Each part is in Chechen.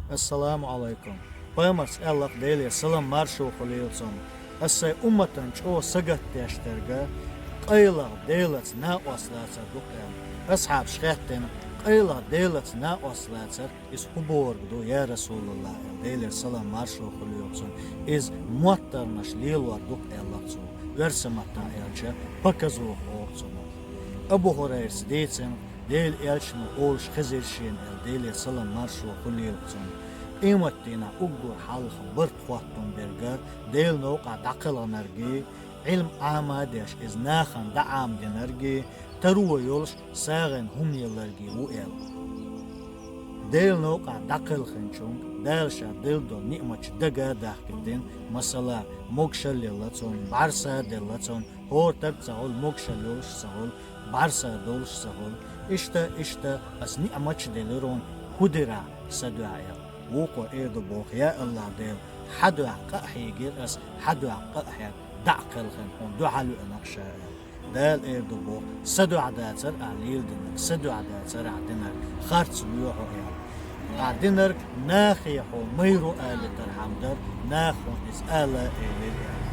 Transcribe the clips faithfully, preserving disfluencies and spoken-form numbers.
Ассаламу Ӏалайкум. Пайхамарс аьлла-кх, Делера салам маршо хуьлийла цунна: «Ас сайн умматан чӀогӀа сагатдеш дерг къайлагӀа Делаца накъост лацар ду-кх», — аьлла. Асхьабаша хаьттина: «КъайлагӀа Делаца накъост лацар, иза хӀун бохург ду, я РасулаллахӀ?» — аьлла. Делера салам маршо хуьлийла цунна: «Иза моттаргӀанаш лелор ду-кх», — аьлла-кх цо. Оьрсийн маттахь аьлча, показуха олу цунах. Абу ХӀурайрас дийцина, Делан элчано олуш хезира шена аьлла, Делера салам маршо хуьлийла цунна. Къематдийнахь уггар хьалха барт хӀоттам берг Делан новкъахь дӀакхелхинаргий, Ӏилма Ӏама а деш, иза нахана дӀаӀамадинаргий, таро йолуш сагӀина хӀума елларгий ву аьлла. Делан новкъахь дӀакхелхинчуьнга Дала ша делла долу ниъматаш дага а дахкийтина, масала, могашалла елла цунна, бӀаьрса а делла цунна, хӀора стаг ца хуьлу, могашалла йолуш ца хуьлу, бӀаьрса долуш ца хуьлу. Иштта, иштта, ас ниъматаш делира хьуна, хӀун дира ахь сан дуьхьа аьлла. Вукхо эр ду боху: «Я АллахӀ Дела, хьан дуьхьа къа а хьийгира ас, хьан дуьхьа къа а хьегна, дӀа а кхелхина хьуна дуьхьал веана-кх ша», — аьлла. Дала эр ду боху: «Сан дуьхьа дацара ахь леладинарг, сан дуьхьа дацара ахь динарг, харц лоь хьо», — аьлла. Ахь динарг нахе хьо майра ву алийтархьама дара, наха хьуна иза ала а элира аьлла.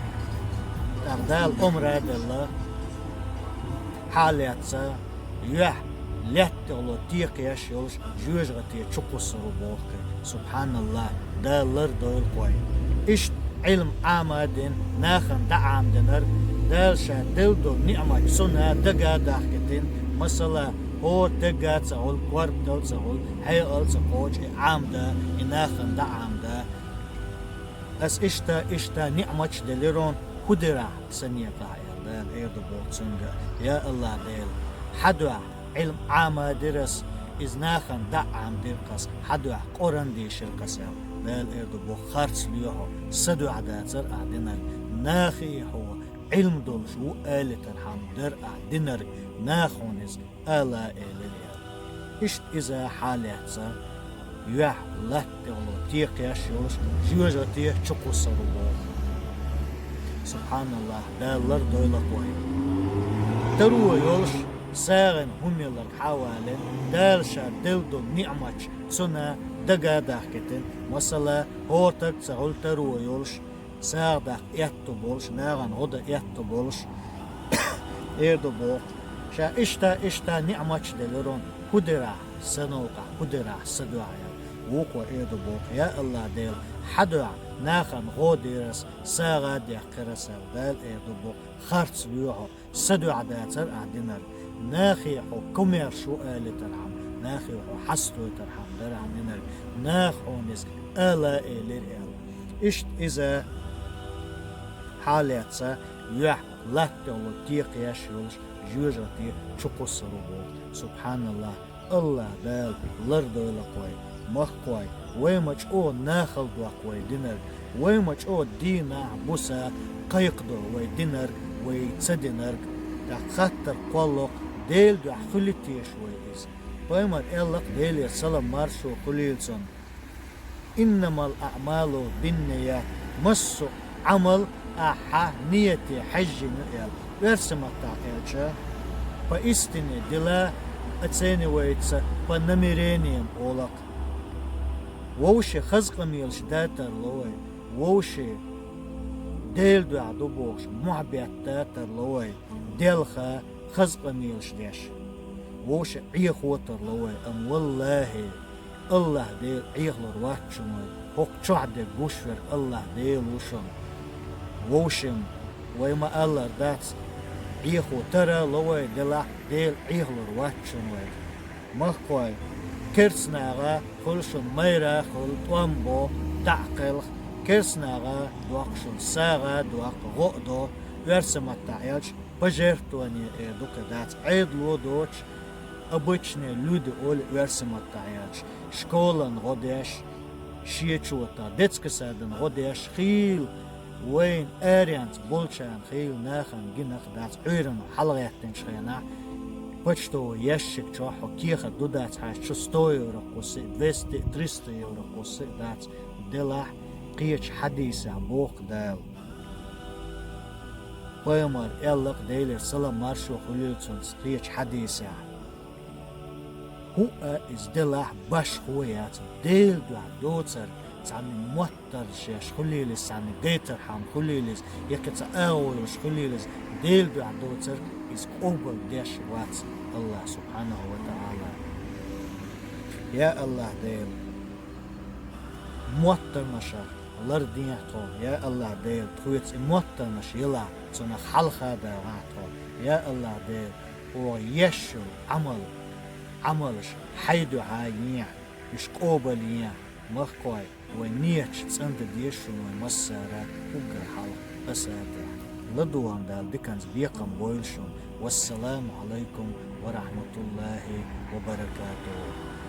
ТӀаккха Дала омра а делла, хьалаьцна, юьхь лаьтта тӀехула текхаеш йолуш жоьжахате чукхуссур ву боху. СубхьаналлахӀ, Дала лардойла-кх вай. Иштта Ӏилма Ӏама а дина, нахана дӀаӀамадинарг, Дала ша делла долу ниъмат цунна дага а дахкийтина, масала, хӀора стагга а ца хуьлу, корпдала а ца хуьлу, хьекъал а ца кхочу и Ӏамада, и нахана дӀаӀамада. Ас иштта, иштта ниъматаш делира хьуна, хӀун дира ахь сан некъахь аьлла. Дала эр ду боху цуьнга: «Я АллахӀ Дела, хьан дуьхьа Ӏилма Ӏама а дира ас, иза нахана дӀа а Ӏамадира-кх ас, хьан дуьхьа Къуръан дийшира-кх ас», — аьлла. Дала эр ду боху: «Харц лоь хьо, сан дуьхьа дацара ахь динарг, нахе хьо Ӏилма долуш ву алийтархьама дара ахь динарг, наха хьуна иза ала а элира», — аьлла. Иштта иза хьалаьцна, юьхь лаьтта тӀехула текхаеш йолуш жоьжахате чукхуссур ву боху. СубхьаналлахӀ, Дала лардойла-кх вай. Таро йолуш сагӀина хӀума елларг хьа а валийна, Дала ша делла долу ниъматаш цунна дага а дахкийтина, масала, хӀора стаг ца хуьлу таро йолуш, сагӀа даккха аьтто болуш, нахана гӀо дан аьтто болуш, эр ду боху: «Ша иштта, иштта ниъматаш делира хьуна, хӀун дира ахь сан новкъахь, хӀун дира ахь сан дуьхьа?» — аьлла. Вукхо эр ду боху: «Я АллахӀ Дела, хьан дуьхьа нахана гӀо дира ас, сагӀа а даьккхира ас», — аьлла. Дала эр ду боху: «Харц лоь хьо, сан дуьхьа дацара ахь динарг, нахе хьо комаьрша ву алийтархьама, нахе хьо хьастойтархьама дара ахь динарг, наха хьуна иза ала а элира», — аьлла. Иштта иза хьалаьцна, юьхь лаьтта тӀехула текхаеш йолуш жоьжахате чукхуссур ву боху. СубхьаналлахӀ, АллахӀ Дала лардойла-кх вай. Махкахой, вай ма чӀогӀа нахала доккху вай динарг, вай ма чӀогӀа дийнахь-буса кхайкхадо вай динарг, вай ца динарг. ТӀаккха хаттар кхоллалу-кх: Делан дуьхьа хуьлий теша вай иза? Пайхамара аьлла-кх, Делера салам маршо хуьлийла цунна: «Иннамал аъмалу бинният», массо а Ӏамал ахь хьан нийяте хьаьжжина ю аьлла. Оьрсийн маттахь аьлча, по истине дела оценивается по намерениям олу-кх. Вовшийн хаза къамелаш датар ло вай, вовшийн Делан дуьхьа ду бохуш мохь бетта датар ло вай, делха хаза къамелаш деш. Вовшийн Ӏехо тарло вай, амма валлахӀи, АллахӀ Дела Ӏехалур вац шуна вай. ХӀокху чохь дерг гуш верг АллахӀ Дела ву шуна. Вовшийн, вай ма-аллара дац, Ӏехо тара а ло вай, делахь Дела Ӏехалур вац шуна вай. Махкахой, керстанаха хуьлу шуна майра а хуьлу, тӀом а бо, дӀа а кхелха, керстанаха доккху шуна сагӀа а доккху, гӀо а до, оьрсийн маттахь аьлча, пожертвование эр ду-кх и, дац, Ӏедало доцуш, обычные люди олу оьрсийн маттахь аьлча, школан гӀо деш, шечо тӀа, детский садан гӀо деш, хийла вайна аренца болчарна, хийла нахана гина-кх, дац, Ӏуьйранна хьалагӀаьттинчу хенахь, почтовый ящик чохь хьо кехат ду, дац, хьаьжча, сто евро кхуссу, двести, триста евро кхуссу, дац, делахь, кхечу хьадисехь боху Дала. Пайхамара аьлла-кх, Делера салам маршо хуьлийла цунна, кхечу хьадисехь: ХӀуъа из делахь башхо яц, Дела дуьхьа доцар, цхьанна моттарш еш хуьлийла из, цхьанна гайтар хьама хуьлийла из, я кхин цхьа агӀо йолуш хуьлийла из, Дела дуьхьа доцар, из къобал деш вац АллахӀ субхьанаху ва таӀала. Я АллахӀ Дела, моттарнашах лардехьа тхо, я АллахӀ Дела, тхоьца и моттарнаш елахь, цунах хьалха а дагӀахь тхо, я АллахӀ Дела, оха еш йолу Ӏамал, Ӏамалаш хьайн дуьхьа ехьа, уьш къобал ехьа, махкахой, вайн нийяташ цӀандан деза шуна вайн массара а уггар хьалха, аса а тӀехь. ЛадогӀарна Дала диканца бекхам бойла шуна. Вассаламу Ӏалайкум ва рахьматуллахӀи ва баракатухӀу.